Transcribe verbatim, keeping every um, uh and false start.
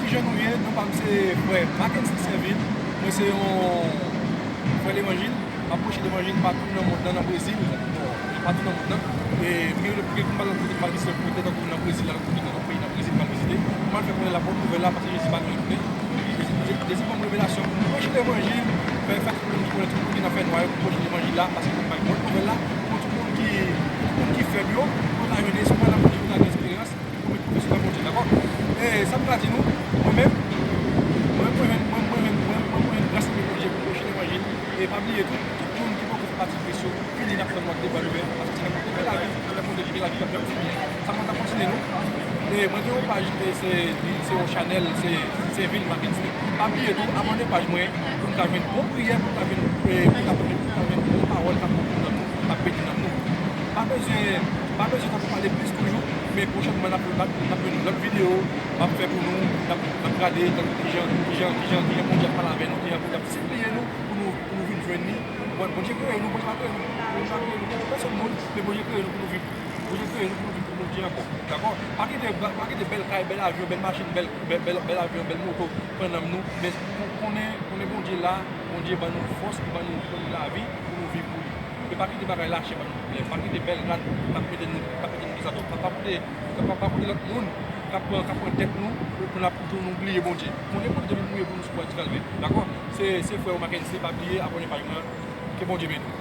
Kijan nou ye? Non pa m se frè Mackensley Saint-Vil. Mwen se yon frè levanjil. M ap preche levanjil patou nan mond lan, nan Brezil. Bon, patou nan mond lan. E m gen, gen pou m al lòt kote, m al vizite lòt kote, tankou nan Brezil la, lòt kote, nan lòt peyi nan Brezil, m al vizite. M al fè konnen la bòn nouvèl la, paske Jezi pa nan yon kote. Jezi, Jezi, Jezi ban m revelasyon pou m preche levanjil, fè, fè tout moun konnen, tout moun ki nan fènwa yo, pou preche levanjil la, paske pou m bay bòn nouvèl la, pou tout moun ki, tout moun ki fèb yo, pou ta jwenn espwa nan Bondye, pou ta gen esperans, pou met konfyans nan Bondye, dakò? E sa m ka di nou, mwen menm, mwen, mwen, mwen, mwen, mwen, mwen, mwen, mwen, gras nan Bondye pou preche levanjil. E pa bliye tou, tout moun ki poko fè pati Kris yo, vini, n ap tann nou ak de bra louvè, paske se nan Bondye gen lavi, se nan Bondye ki gen lavi, y ap, y ap fini. Sa mwen t ap kontinye nou. E mwen gen yon paj, e se, se yon chanèl, se, se Vil Mackensley. Pa bliye tou, abòne paj mwen, pou n ka jwenn bon priyè, pou n ka jwenn, e, pou n ka, pou n ka jwenn bon pawòl k ap bon pou nanm nou, k ap beni nanm nou. Pa bezwen, pa bezwen tankou pale plis toujou, men pwochènman n ap, n ap, n ap jwenn lòt videyo, m ap fè pou nou, n ap, n ap gade tankou kijan, kijan, kijan, kijan Bondye ap pale avè nou, kijan Bondye ap sipliye nou, pou nou, pou nou vin jwenn li. Bon, Bondye kreye nou, Bondye pa kreye nou, Bondye pa kreye nou pou pèsonn moun, men Bondye kreye nou pou nou viv. Bondye kreye nou pou nou viv pou Bondye ankò. Dakò? Pa kite, pa kite bèl kay, bèl avyon, bèl machin, bèl, bèl, bèl, bèl avyon, bèl moto pran nanm nou. Men kon-, konnen, konnen Bondye la, Bondye ban nou fòs, li ban nou, ban nou lavi pou nou viv pou li. E pa kite bagay lachè ban nou pwoblèm. Pa kite bèl rad k ap mete nou, k ap mete nou dezòd. Pa, pa koute, pa, pa, pa koute lòt moun k ap pran, k ap pran tèt nou pou, pou n ap, pou nou bliye Bondye. Konnen Bondye te vin mouri pou nou sou kwa di Kalvari. Dakò? Se, se frè w Mackensley, pa bliye abòne paj mwen an. Ke Bondye beni w.